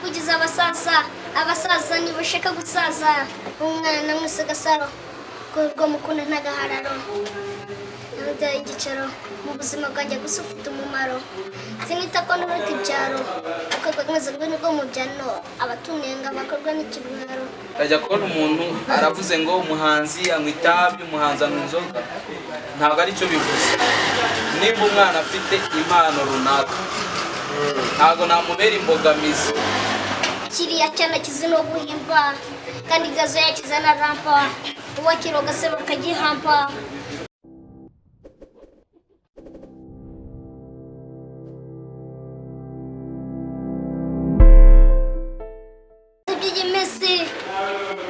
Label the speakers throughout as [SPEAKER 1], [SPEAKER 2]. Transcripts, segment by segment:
[SPEAKER 1] Twigize abasaza, abasaza ntibashaka gusaza. Umwana mwese gasaro kurwo mukunda ntagahararo. Namubyaye igicaro mu buzima bwanjye, gusa ufite umumaro. Sinita ko nturuka ibyaro, uko rwemeze rwe nirwo mu byano abatunenga bakorwa n'ikibwaro.
[SPEAKER 2] Ukajya kubona umuntu aravuze ngo umuhanzi anywa itabi, umuhanzi anywa inzoga. Ntabwo aricyo bivuze. Nimba umwana afite impano runaka, ntabwo namubera imbogamizi.
[SPEAKER 1] Kiriya cyana kizi no guhimba, kandi gazo yakiza na rampa, uwakiroga se bakagihampa. Iby'iyi minsi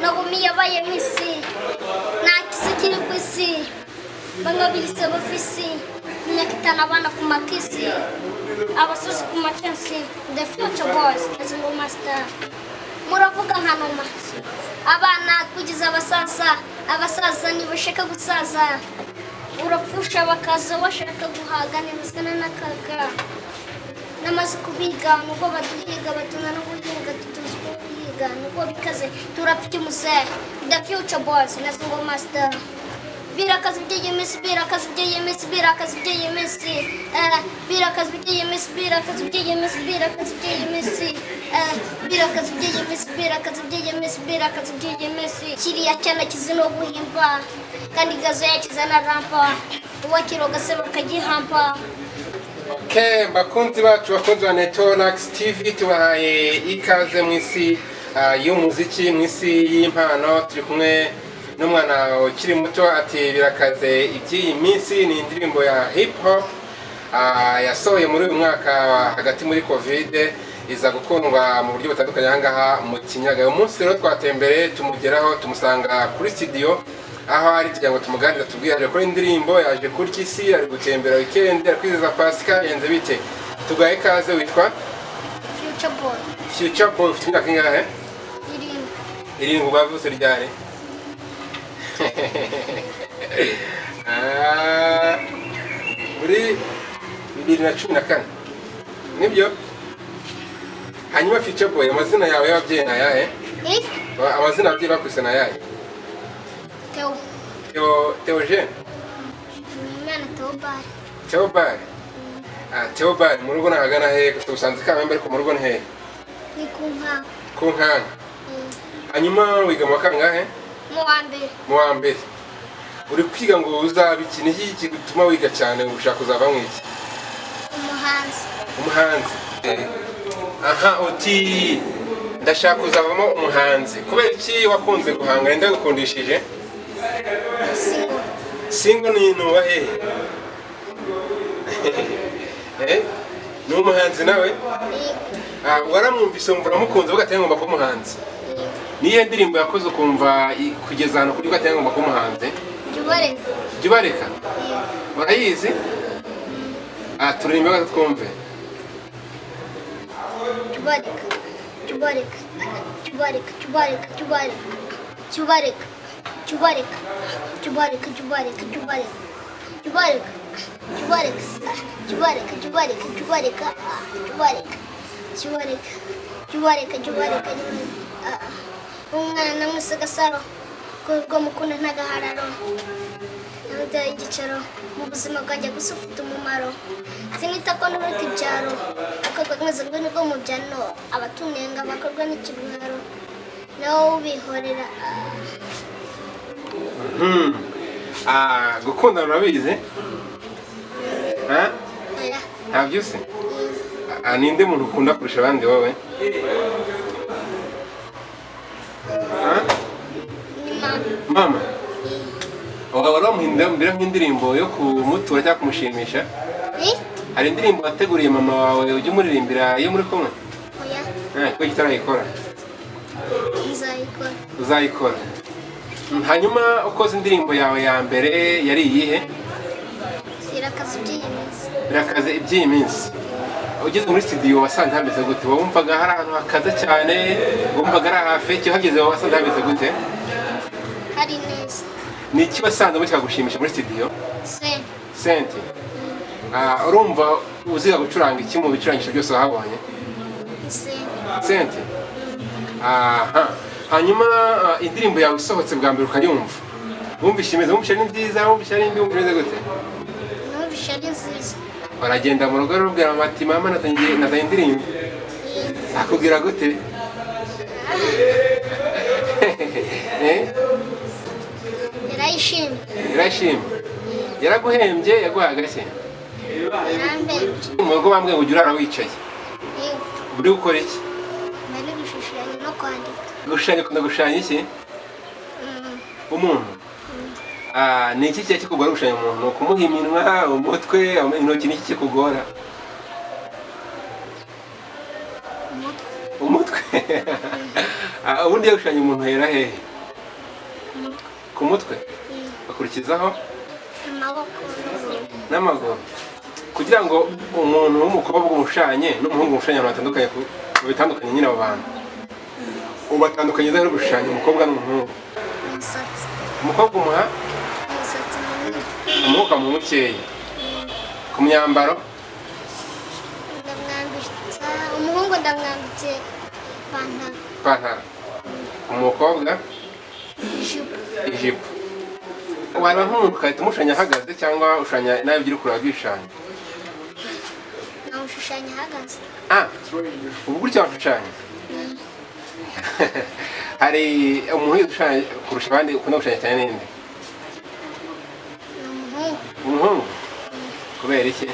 [SPEAKER 1] Nawomi yabaye misi, nta kisi kiri ku isi. Bamwe biyise bafisi imyaka 5, abana ku makisi, abasozi ku macensi. The future boys ngo master, muravuga nka noma. Abana twigize abasaza, abasaza ntibashaka gusaza. Urapfusha bakaza bashaka guhaga, ntibizana n'akaga. Namaze kubiga nubwo baduhiga, batuna no guhinga, tutuzi ko guhiga nubwo bikaze. Turapfa ikimuze. The future boys na single master. Birakaze by'iyi minsi, birakaze by'iyi minsi, birakaze by'iyi minsi, birakaze by'iyi minsi, birakaze by'iyi minsi, birakaze by'iyi minsi, birakaze by'iyi minsi, birakaze by'iyi minsi, birakaze by'iyi minsi. Kiriya cyana kizi no guhimba, kandi gazo yakiza na rampa, uwakiroga se bakagihampa.
[SPEAKER 3] Okay, bakunzi bacu, bakunzi ba Netolax TV, tubahaye ikaze mu isi y'umuziki, mu isi y'impano. Turi kumwe n'umwana ukiri muto, ati birakaze iby'iyi minsi. Ni indirimbo ya hip hop yasohoye muri uyu mwaka hagati muri Covid, iza gukundwa mu buryo butandukanye aha ngaha mu Kinyaga. Uyu munsi rero twatembereye tumugeraho, tumusanga kuri studio aho ari kugira ngo tumuganirize, tubwire yaje gukora indirimbo, yaje kurya isi, ari gutembera weekend, ari kwizihiza Pasika, yenze bite. Tugahe ikaze. Witwa?
[SPEAKER 1] Future boy.
[SPEAKER 3] Future Boy, ufite imyaka ingahe?
[SPEAKER 1] 7.
[SPEAKER 3] 7. Bavutse ryari? Ah, muri 2014, nibyo. Hanyuma Future Boy, amazina yawe y'ababyeyi ni ayahe?
[SPEAKER 1] Eh?
[SPEAKER 3] Amazina ababyeyi bakwise ni ayahe?
[SPEAKER 1] Theo.
[SPEAKER 3] Theo, Theogene?
[SPEAKER 1] Umwana Theobald.
[SPEAKER 3] Theobald. Ah, Theobald, mu rugo ni ahagana hehe? Tubusanze Kamembe, ariko mu rugo ni hehe?
[SPEAKER 1] Ni ku nka.
[SPEAKER 3] Ku Nkanga. Hanyuma wiga mu wa kangahe?
[SPEAKER 1] Mu wa mbere.
[SPEAKER 3] Mu wa mbere. Uri kwiga ngo uzabe iki? Ni iki gituma wiga cyane, ushaka kuzava mu iki?
[SPEAKER 1] Umuhanzi.
[SPEAKER 3] Umuhanzi. Aha uti ndashaka kuzavamo umuhanzi. Kubera iki wakunze guhanga? Ninde wagukundishije?
[SPEAKER 1] Singo.
[SPEAKER 3] Singo ni nuba hehe? Eh? Ni umuhanzi nawe? Ah, waramwumvise wumva uramukunze, uvuga ati ngomba kuba umuhanzi. Niyo ndirimbo yakoze ukumva kugeza ahantu kuri ati ngomba kuba umuhanzi?
[SPEAKER 1] Jya ubareka.
[SPEAKER 3] Jya ubareka. Urayizi? Ah, turirimbe gato twumve.
[SPEAKER 1] Jya ubareka, jya ubareka, jya ubareka, jya ubareka, jya ubareka, jya ubareka, jya ubareka, jya ubareka, jya ubareka, jya ubareka, jya ubareka, jya ubareka, jya ubareka, jya ubareka, jya ubareka, jya ubareka, jya ubareka, jya ubareka, jya ubareka. Umwana mwese gasaro kurwo mukunda ntagahararo. Namubyaye igicaro mu buzima bwanjye, gusa ufite umumaro. Sinita ko nturuka ibyaro, uko rwemeze rwe nirwo mu byano, abatunenga bakorwa n'ikibwaro, nawe ubihorera.
[SPEAKER 3] Ah, gukundana urabizi? Ha?
[SPEAKER 1] Oya.
[SPEAKER 3] Ntabyo uzi? Ah, ninde muntu ukunda kurusha abandi wowe? Ha?
[SPEAKER 1] Ni mama.
[SPEAKER 3] Mama? Waba waramuhimbira nk'indirimbo yo kumutura cyangwa kumushimisha?
[SPEAKER 1] Eh?
[SPEAKER 3] Hari indirimbo wateguriye mama wawe ujya umuririmbira iyo muri kumwe?
[SPEAKER 1] Oya.
[SPEAKER 3] Eh, kuki utarayikora?
[SPEAKER 1] Nzayikora.
[SPEAKER 3] Uzayikora. Hanyuma ukoze indirimbo yawe ya mbere yari iyihe?
[SPEAKER 1] Irakaze iby'iyi minsi.
[SPEAKER 3] Birakaze iby'iyi minsi. Ugeze muri studio wasanze hameze gute? Wumvaga hari ahantu hakaze cyane, wumvaga ari ahafeke, uhageze wasanze hameze gute?
[SPEAKER 1] Hari neza.
[SPEAKER 3] Ni iki wasanzemo kikagushimisha muri studio?
[SPEAKER 1] Se.
[SPEAKER 3] Sente. Ah, urumva uziga gucuranga iki mu bicurangisho byose wahabonye?
[SPEAKER 1] Ni Sente.
[SPEAKER 3] Sente. Aha, hanyuma indirimbo yawe isohotse bwa mbere ukayumva, wumvishe imeze, wumvishe ari nziza, wumvishe ari mbi, wumvishe imeze gute?
[SPEAKER 1] Numvishe ari nziza.
[SPEAKER 3] Baragenda mu rugo rubwira mama ati: "Mama, natangiye, nazanye indirimbo." Akubwira gute? Eh?
[SPEAKER 1] Yarayishimye.
[SPEAKER 3] Yarashimye, yaraguhembye, yaguhaye agashyi?
[SPEAKER 1] Yarambembye.
[SPEAKER 3] Mu rugo bambwiye ngo ujye urara wicaye.
[SPEAKER 1] Yego.
[SPEAKER 3] Uri gukora iki?
[SPEAKER 1] Nari gushushanya no kwandika.
[SPEAKER 3] Gushushanya, ukunda gushushanya iki? Umuntu. Ni iki kiba kikugora gushushanya umuntu? Ni ukumuha iminwa, umutwe, intoki? Ni iki kikugora?
[SPEAKER 1] Umutwe.
[SPEAKER 3] Umutwe. Ubundi iyo gushushanya umuntu uhera hehe?
[SPEAKER 1] Umutwe.
[SPEAKER 3] Ku mutwe? Bakurikizaho?
[SPEAKER 1] Amaboko n'amaguru.
[SPEAKER 3] N'amaguru. Kugira ngo umuntu w'umukobwa umushushanye n'umuhungu umushushanya ahantu hatandukanye, bitandukanye nyine, abo bantu ubatandukanye no gushushanya umukobwa n'umuhungu?
[SPEAKER 1] Umusatsi.
[SPEAKER 3] Umukobwa umuha?
[SPEAKER 1] Umusatsi munini.
[SPEAKER 3] Umuhungu ukamuha mukeya. Ku myambaro?
[SPEAKER 1] Ndamwambitse, umuhungu ndamwambitse ipantaro.
[SPEAKER 3] Ipantaro, umukobwa?
[SPEAKER 1] Ijipo.
[SPEAKER 3] Ijipo. Waba nk'umuntu ugahita umushushanya ahagaze, cyangwa ushushanya nawe ibyo uri kureba bwishushanya?
[SPEAKER 1] Namushushanya ahagaze.
[SPEAKER 3] Ubu gutya washushanya? Hari umuntu wize ushushanya kurusha abandi, ukunda gushushanya cyane, ninde?
[SPEAKER 1] Ni umuhungu.
[SPEAKER 3] Umuhungu? Kubera iki?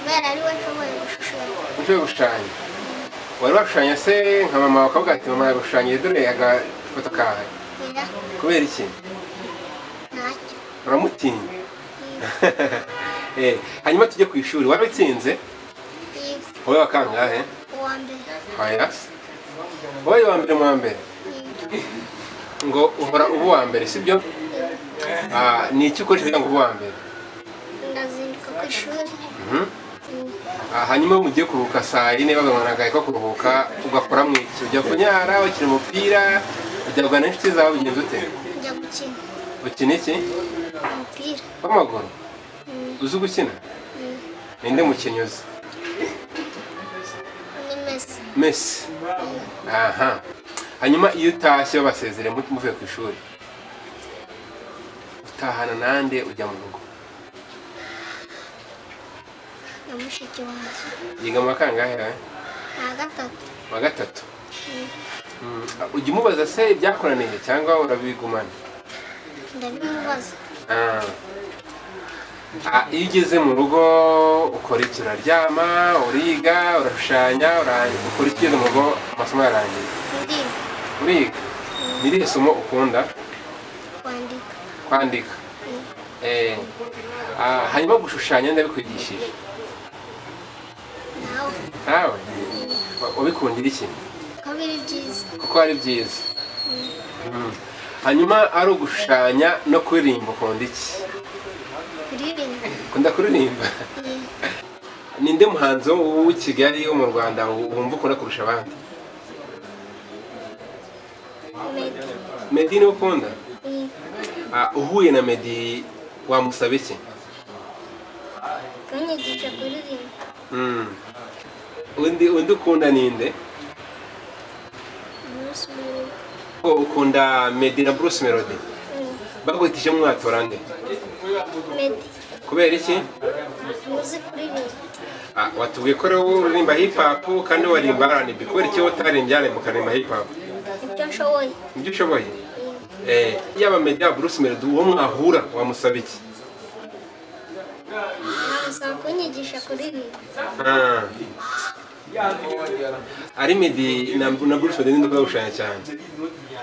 [SPEAKER 1] Kubera ari we nshoboye gushushanya.
[SPEAKER 3] Ushoboye gushushanya. Wari washushanya se nka mama, bakavuga ati: "Mama yagushushanyije, dore agafoto kawe"?
[SPEAKER 1] Oya.
[SPEAKER 3] Kubera iki?
[SPEAKER 1] Ntacyo.
[SPEAKER 3] Uramutinya. Hanyuma tujye ku ishuri. Warabitsinze?
[SPEAKER 1] Yego.
[SPEAKER 3] Wowe wa kangahe?
[SPEAKER 1] Uwa mbere.
[SPEAKER 3] Oya, wowe wa mbere mu wa mbere?
[SPEAKER 1] Yego.
[SPEAKER 3] Ngo uhora uba uwa mbere, sibyo? Ni iki ukoresha kugira ngo ube uwa mbere?
[SPEAKER 1] Ndazinduka ku ishuri.
[SPEAKER 3] Hanyuma iyo mugiye kuruhuka saa 4, bagabana ko kuruhuka, ugakora mu iki? Ujya kunyara, ukina umupira, ujya kuganira n'inshuti zawe, ugenza ute?
[SPEAKER 1] Njya gukina.
[SPEAKER 3] Ukina iki?
[SPEAKER 1] Umupira.
[SPEAKER 3] W'amaguru? Uzi gukina? Ninde mukinnyi uzi?
[SPEAKER 1] Ni Messi.
[SPEAKER 3] Messi. Aha, hanyuma iyo utashye babasezereye, muvuye ku ishuri, utahana nande, ujya mu rugo?
[SPEAKER 1] Na mushiki wanjye.
[SPEAKER 3] Yiga mu wa kangahe?
[SPEAKER 1] Nka gatatu.
[SPEAKER 3] Wa gatatu. Ujya umubaza se ibyakunaniye, cyangwa urabigumana?
[SPEAKER 1] Ndabimubaza.
[SPEAKER 3] Iyo ugeze mu rugo ukora iki? Uraryama, uriga, urashushanya, ukora iki ugeze mu rugo amasomo yarangiye?
[SPEAKER 1] Ndiga.
[SPEAKER 3] Uriga. Ni irihe somo ukunda?
[SPEAKER 1] Kwandika.
[SPEAKER 3] Kwandika. Hanyuma gushushanya ndabikwigishije?
[SPEAKER 1] Nawe.
[SPEAKER 3] Nawe wabikundira iki?
[SPEAKER 1] Ko biri byiza.
[SPEAKER 3] Kuko ari byiza. Hanyuma ari ugushushanya no kuririmba, ukunda iki?
[SPEAKER 1] Kuririmba.
[SPEAKER 3] Ukunda kuririmba. Ninde muhanzi w'i Kigali, wo mu Rwanda, wumva ukunda kurusha abandi?
[SPEAKER 1] Meddy.
[SPEAKER 3] Meddy niwe ukunda?
[SPEAKER 1] Mm.
[SPEAKER 3] Uhuye na Meddy wamusaba iki?
[SPEAKER 1] Kunyigisha kuririmba.
[SPEAKER 3] Undi ukunda ninde?
[SPEAKER 1] Bruce Melody.
[SPEAKER 3] Ukunda Meddy na Bruce Melody? Baguhitishemo mwatora nde?
[SPEAKER 1] Meddy.
[SPEAKER 3] Kubera iki?
[SPEAKER 1] Muzi kuririmba.
[SPEAKER 3] Watubwiye ko rero uririmba hip hop kandi waririmba R&B. Kubera iki wowe utaririmbye R&B, ukaririmba hip hop?
[SPEAKER 1] Ibyo nshoboye.
[SPEAKER 3] Nibyo ushoboye. Yaba Meddy, yaba Bruce Melody, uwo mwahura wamusaba iki?
[SPEAKER 1] Namusaba kunyigisha kuririmba.
[SPEAKER 3] Ari Meddy na Bruce Melody, ninde ukunda gushushanya cyane?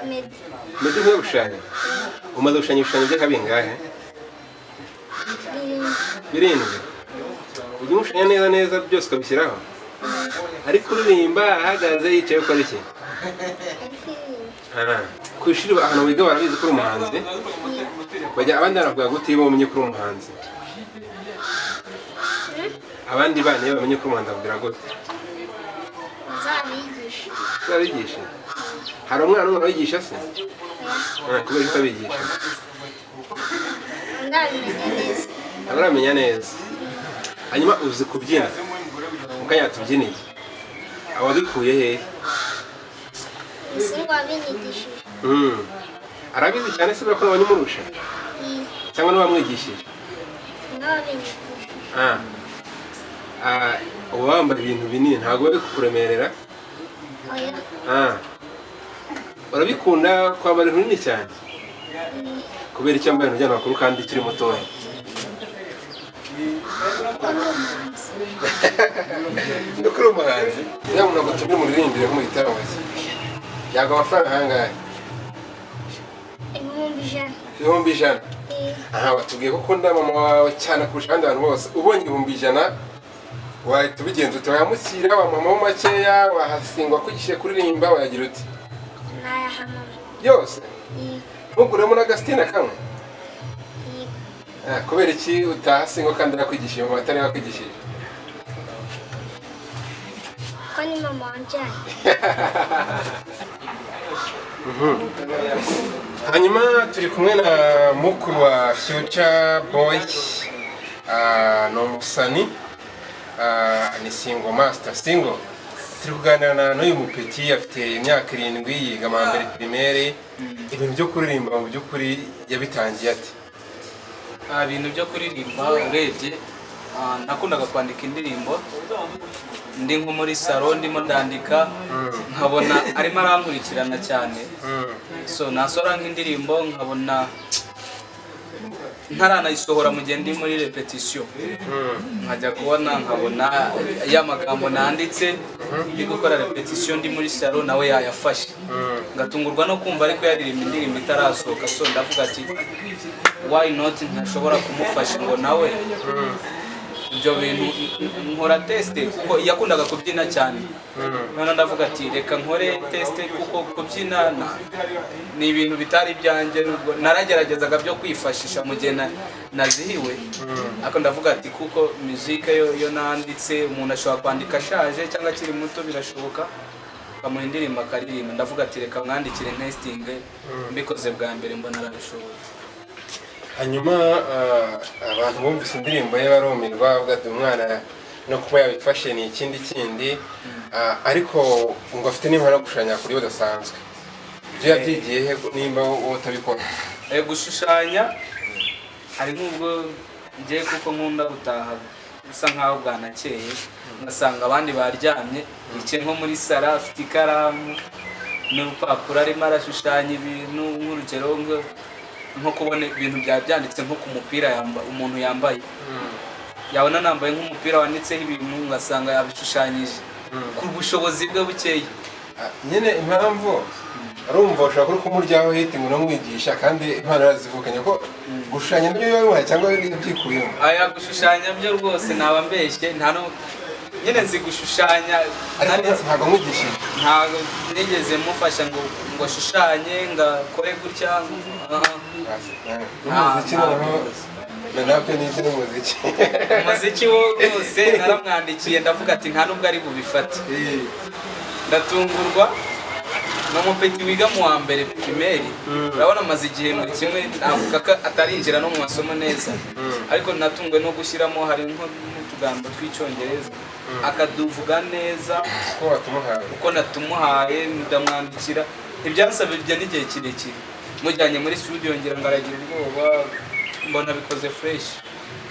[SPEAKER 1] Meddy.
[SPEAKER 3] Meddy ukunda gushushanya. Umaze gushushanya ibishushanyo by'akabingahe?
[SPEAKER 1] 7.
[SPEAKER 3] 7. Ujya umushushanya neza neza byose ukabishyiraho? Ariko uririmba ahagaze, yicaye, ukora iki?
[SPEAKER 1] Ari kuririmba.
[SPEAKER 3] Ku ishuri ahantu wiga barabizi ko uri umuhanzi? Bajya abandi banavuga gute iyo bamenye ko uri umuhanzi? Abandi bana iyo bamenye ko uri umuhanzi bakubwira gute?
[SPEAKER 1] Nzabigisha.
[SPEAKER 3] Uzabigisha? Hari umwana n'umwe wigisha se?
[SPEAKER 1] Oya.
[SPEAKER 3] Kubera ko utabigisha?
[SPEAKER 1] Ndabimenya neza.
[SPEAKER 3] Ntabwo uramenya neza. Hanyuma uzi kubyina? Mukanya tubyiniye, wabikuye hehe?
[SPEAKER 1] Musingo wabinyigishije.
[SPEAKER 3] Arabizi cyane se ko nabonye umurusha? Cyangwa niwe wamwigishije?
[SPEAKER 1] Niwe wabinyigishije.
[SPEAKER 3] Ah. Ah, uba wambaye ibintu binini, ntabwo bari kukuremerera?
[SPEAKER 1] Oya.
[SPEAKER 3] Ah. Urabikunda kwambara ibintu binini cyane? Kubera icyo wambaye ibintu by'amakuru kandi ukiri mutoya?
[SPEAKER 1] Kuko ndi umuhanzi.
[SPEAKER 3] Nuko uri umuhanzi, nyamuneka ngo muririmbire nko mu gitaramo cye, yaguha amafaranga angahe?
[SPEAKER 1] 100,000.
[SPEAKER 3] 100,000?
[SPEAKER 1] Eh.
[SPEAKER 3] Aha watubwiye ko ukunda mama wawe cyane kurusha abandi bantu bose. Ubonye 100,000 wahita ubigenza ute? Wayamushyira, wamuhamo makeya, wahasingwa kwigishije kuririmba, wayagira uti?
[SPEAKER 1] Nayaha mama.
[SPEAKER 3] Yose?
[SPEAKER 1] Eh.
[SPEAKER 3] Ntuguremo n'agastina kamwe?
[SPEAKER 1] Yego.
[SPEAKER 3] Ah, kubera iki utahasingwa kandi yakwigishije, mama atari yakwigishije?
[SPEAKER 1] Ko ni mama wambyaye.
[SPEAKER 3] Hanyuma turi kumwe na mukuru wa Future Boy, ni umusani, ni Single Master. Single, turi kuganira na n'uyu mupeti, afite imyaka 7, yiga mu mbere primaire. Ibintu byo kuririmba mu by'ukuri yabitangiye ate?
[SPEAKER 2] Ibintu byo kuririmba, urebye, nakundaga kwandika indirimbo ndi nko muri salo, ndimo ndandika nkabona arimo arankurikirana cyane. So nasohora nk'indirimbo nkabona ntaranayisohora mu gihe ndi muri repetition, nkajya kubona nkabona ya magambo nanditse ndi gukora repetition ndi muri salo nawe yayafashe, ngatungurwa no kumva ariko yaririmba indirimbo itarasohoka. So ndavuga ati why not ntashobora kumufasha ngo nawe ibyo bintu nkora test, kuko yakundaga kubyina cyane. Noneho ndavuga ati reka nkore test, kuko kubyina ni ibintu bitari ibyanjye, nubwo narageragezaga byo kwifashisha mu gihe nazihiwe. Ariko ndavuga ati kuko muzike yo nanditse, umuntu ashobora kwandika ashaje cyangwa akiri muto, birashoboka, bamuha indirimbo akaririmba. Ndavuga ati reka mwandikire testing. Mbikoze bwa mbere mbona arabishoboye.
[SPEAKER 3] Hanyuma abantu bumvise indirimbo ye barumirwa, bavuga ati umwana no kuba yabifashe ni ikindi kindi. Ariko ngo afite n'impano yo gushushanya kuri budasanzwe. Ibyo yabyigiye he nimba wowe utabikora?
[SPEAKER 2] Gushushanya hari nk'ubwo ngiye, kuko nkunda gutaha bisa nkaho bwanakeye, ngasanga abandi baryamye, yicaye nko muri sara afite ikaramu n'urupapuro, arimo arashushanya ibintu. Nk'urugero nko kubona ibintu byaba byanditse nko ku mupira umuntu yambaye, yabona nambaye nk'umupira wanditseho ibintu, ngasanga yabishushanyije ku bushobozi bwe bukeya.
[SPEAKER 3] Ah, nyine impamvu arumva ushobora kuri kumuryaho hiti ngo unamwigisha kandi impano yarazivukanye, ko gushushanya nibyo yabimuhaye cyangwa yabyikuyemo?
[SPEAKER 2] Aya, gushushanya byo rwose naba mbeshye, nta no nyine nzi gushushanya.
[SPEAKER 3] Ariko ntabwo mwigishije?
[SPEAKER 2] Ntabwo nigeze mufasha ngo ashushanye, ngo akore gutya, ah.
[SPEAKER 3] N'umuziki noneho na nape n'iki n'umuziki?
[SPEAKER 2] Umuziki wo rwose naramwandikiye, ndavuga ati nta nubwo ari bubifate. Ndatungurwa, ni umupeti wiga mu wa mbere primaire. Urabona amaze igihe muri kimwe, navuga ko atarinjira no mu masomo neza, ariko natunguwe no gushyiramo, hari nko n'utugambo tw'Icyongereza akaduvuga neza.
[SPEAKER 3] Ko watumuhaye?
[SPEAKER 2] Uko natumuhaye, ndamwandikira, ntibyansabye n'igihe kirekire. Mujyanye muri studio ngira ngo aragira ubwoba, mbona bikoze fresh.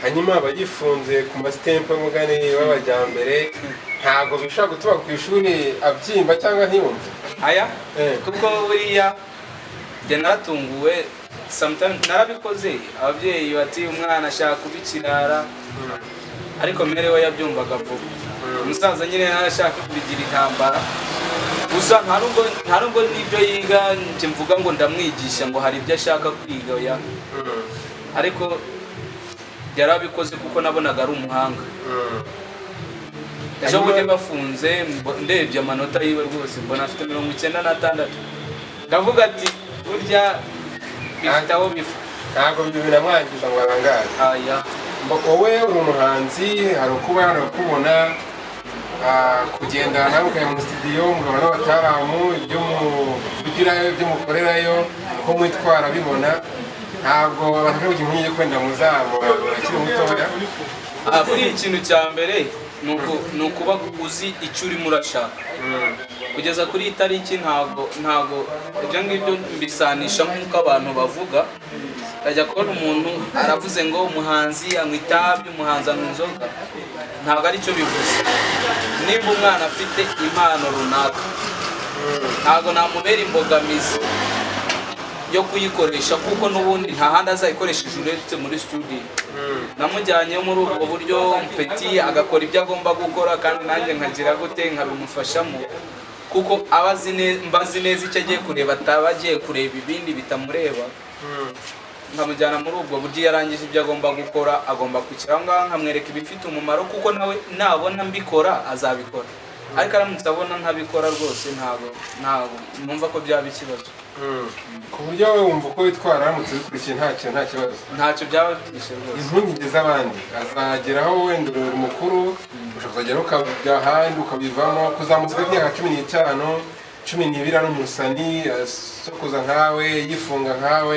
[SPEAKER 3] Hanyuma abagifunze ku masitempo mugani b'abajyambere, ntabwo bishobora gutuma ku ishuri abyimba cyangwa ntiyumve?
[SPEAKER 2] Aya.
[SPEAKER 3] Eh.
[SPEAKER 2] Kuko buriya njye naratunguwe, sometimes narabikoze, ababyeyi bati umwana ashaka kuba ikirara, ariko mere we yabyumvaga vuba. Umusaza nyine yarashaka kubigira intambara gusa. Nta nubwo n'ibyo yiga njye mvuga ngo ndamwigisha ngo hari ibyo ashaka kwiga, oya. Ariko yarabikoze kuko nabonaga ari umuhanga. Ejo bundi bafunze, ndebye amanota yiwe rwose mbona afite 96, ndavuga ati burya bifite aho biva.
[SPEAKER 3] Ntabwo ibyo binamwangiza ngo arangare?
[SPEAKER 2] Aya.
[SPEAKER 3] Wowe uri umuhanzi, hari ukuba hari ukubona kugenda nawe ukajya mu studio mugabana n'abataramu, ibyo muvugirayo, ibyo mukorerayo, uko mwitwara bibona, ntabwo abantu bari kugira impungenge ko wenda muzamura akiri mutoya?
[SPEAKER 2] Ah, buriya ikintu cya mbere Ni ukuba uzi icyo urimo urashaka. Kugeza kuri iyi tariki ntabwo ibyo ngibyo mbisanisha nk'uko abantu bavuga. Ukajya kubona umuntu aravuze ngo umuhanzi anywa itabi, umuhanzi anywa inzoga. Ntabwo aricyo bivuze. Nimba umwana afite impano runaka, ntabwo namubera imbogamizi yo kuyikoresha, kuko n'ubundi nta handi azayikoresheje uretse muri studio. Namujyanye muri ubwo buryo petit, agakora ibyo agomba gukora, kandi nanjye nkagira gute, nkabimufashamo, kuko aba azi mba azi neza icyo agiye kureba, ataba agiye kureba ibindi bitamureba. Nkamujyana muri ubwo buryo. Iyo arangije ibyo agomba gukora, agomba kwicara aho ngaho nkamwereka ibifite umumaro, kuko nawe nabona mbikora azabikora. Ariko aramutse abona ntabikora rwose, ntabwo numva ko byaba ikibazo.
[SPEAKER 3] Ku buryo wowe wumva uko witwara aramutse bikurikiye nta kintu, nta kibazo?
[SPEAKER 2] Ntacyo byaba byishe rwose.
[SPEAKER 3] Impungenge z'abandi, azageraho wenda uri mukuru, ushobora kuzageraho ukajya ahandi ukabivamo, kuzamutsa imyaka 15, 12 ari umusani, asokoza nkawe, yifunga nkawe,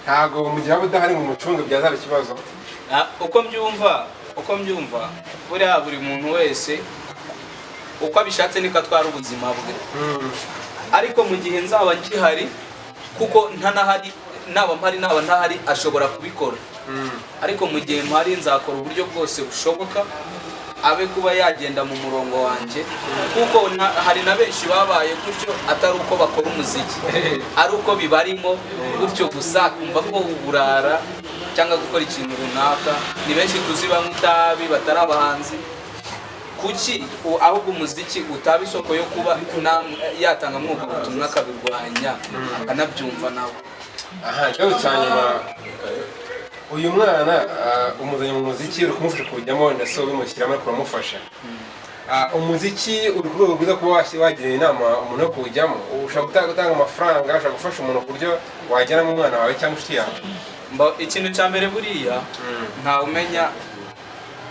[SPEAKER 3] ntabwo mu gihe waba udahari ngo umucunge byazaba ikibazo?
[SPEAKER 2] Ah, uko mbyumva, buriya buri muntu wese uko abishatse niko atwara ubuzima bwe. Ariko mu gihe nzaba ngihari, kuko ntanahari, naba mpari naba ntahari, ashobora kubikora. Ariko mu gihe mpari, nzakora uburyo bwose bushoboka abe kuba yagenda mu murongo wanjye, kuko hari na benshi babaye gutyo atari uko bakora umuziki, ari uko bibarimo gutyo gusa, kumva ko uburara cyangwa gukora ikintu runaka. Ni benshi tuzi banywa itabi batari abahanzi. Kuki ahubwo umuziki utaba isoko yo kuba yatanga mwuka ubutumwa, akabirwanya, akanabyumva nawe?
[SPEAKER 3] Aha, ikibazo cya nyuma: uyu mwana umuzanye mu muziki, uri kumufasha kuwujyamo, wenda se ubimushyiramo, ariko uramufasha. Umuziki uri ku rwego rwiza kuba wagira inama umuntu yo kuwujyamo? Ushobora gutanga amafaranga, ushobora gufasha umuntu ku buryo wajyanamo umwana wawe cyangwa inshuti yawe?
[SPEAKER 2] Ikintu cya mbere, buriya ntawe umenya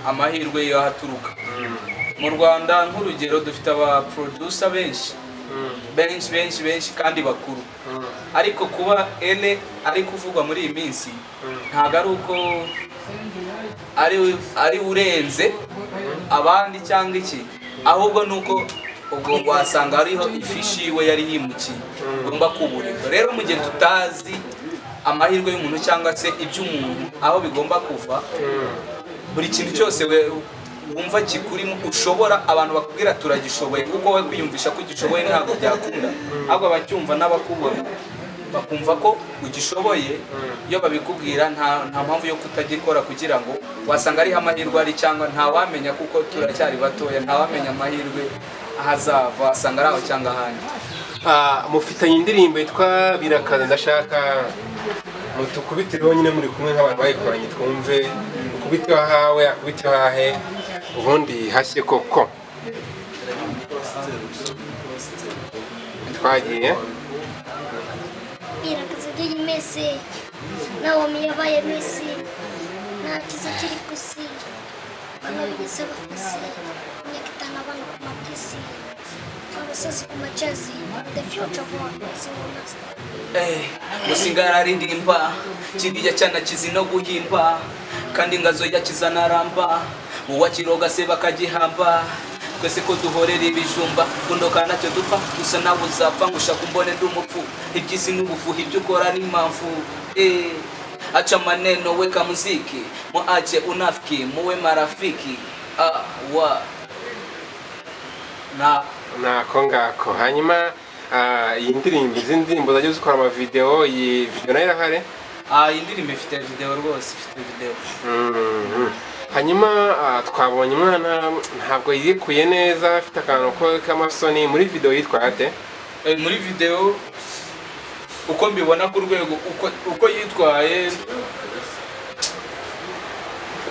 [SPEAKER 2] amahirwe y'aho aturuka. Mu Rwanda, nk'urugero, dufite aba producer benshi benshi benshi benshi kandi bakuru. Ariko kuba Ele ari kuvugwa muri iyi minsi, ntabwo ari uko ari urenze abandi cyangwa iki, ahubwo ni uko ubwo wasanga hariho ifishi yiwe yari yimukiye igomba kuburirwa. Rero mu gihe tutazi amahirwe y'umuntu cyangwa se iby'umuntu aho bigomba kuva, buri kintu cyose wumva kikurimo ushobora, abantu bakubwira turagishoboye, kuko wowe kwiyumvisha ko ugishoboye ntabwo byakunda, ahubwo abacyumva n'abakubona bakumva ko ugishoboye. Iyo babikubwira, nta mpamvu yo kutagikora, kugira ngo wasanga ariho amahirwe ari, cyangwa ntawamenya, kuko turacyari batoya, ntawamenya amahirwe aho azava, wasanga ari aho cyangwa ahandi.
[SPEAKER 3] Mufitanye indirimbo yitwa "Birakaze". Ndashaka mutukubitireho nyine muri kumwe nk'abantu bayikoranye, twumve. Ukubiteho ahawe, akubiteho ahe, ubundi hashye koko. Twagiye.
[SPEAKER 1] Birakaze by'iyi minsi, Nawomi yabaye Miss, nta cyiza kiri ku isi, bamwe bigize bafisi, imyaka 5 abana ku makisi, abasazi ku macezi, the future boy single master.
[SPEAKER 2] Musinga araririmba, kiriya cyana kizi no guhimba, kandi ingazo yakizanaramba, uwakiroga se bakagihamba. Twese ko duhorera ibijumba, kundoka ntacyo dupfa, gusa nawe uzapfa ngo ushaka umbone ndi umupfu. Iby'isi n'ubufuha, ibyo ukora ni impamvu. Acha maneno, weka muziki, muache unafiki, muwe marafiki. Ah, wa na
[SPEAKER 3] Nako ngako. Hanyuma iyi ndirimbo, izi ndirimbo zagiye zikora amavideo, iyi video nayo irahari?
[SPEAKER 2] Ah, iyi ndirimbo ifite video rwose, ifite video.
[SPEAKER 3] Hanyuma twabonye umwana ntabwo yikuye neza, afite akantu ko k'amasoni. Muri video yitwa ate?
[SPEAKER 2] Muri video, uko mbibona, ku rwego uko yitwaye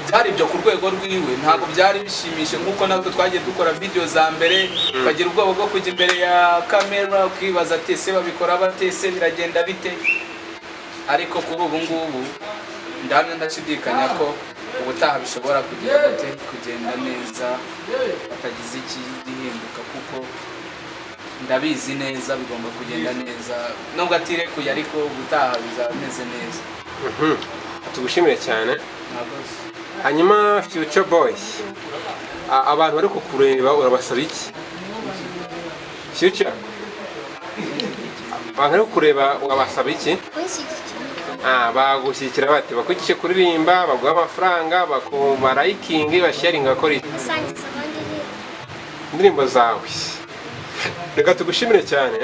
[SPEAKER 2] byari ibyo ku rwego rwiwe, ntabwo byari bishimishije, nk'uko natwe twagiye dukora video za mbere ukagira ubwoba bwo kujya imbere ya kamera, ukibaza ati: "Ese babikora bate? Ese biragenda bite?" Ariko kuri ubu ngubu ndahamya ndashidikanya ko ubutaha bishobora kugira gute, kugenda neza, hatagize ikigihinduka, kuko ndabizi neza bigomba kugenda neza, nubwo atirekuye, ariko ubutaha bizaba bimeze neza.
[SPEAKER 3] Tugushimire cyane.
[SPEAKER 2] Murakoze.
[SPEAKER 3] Hanyuma Future Boy, abantu bari kukureba urabasaba iki? Future, abantu bari kukureba urabasaba iki?
[SPEAKER 1] Kunshyigikira.
[SPEAKER 3] Bagushyigikira bate? Bakwigishe kuririmba, baguha amafaranga, barayikingi, basharinga, bakora iki?
[SPEAKER 1] Gusangiza abandi indirimbo.
[SPEAKER 3] Indirimbo zawe. Reka tugushimire cyane.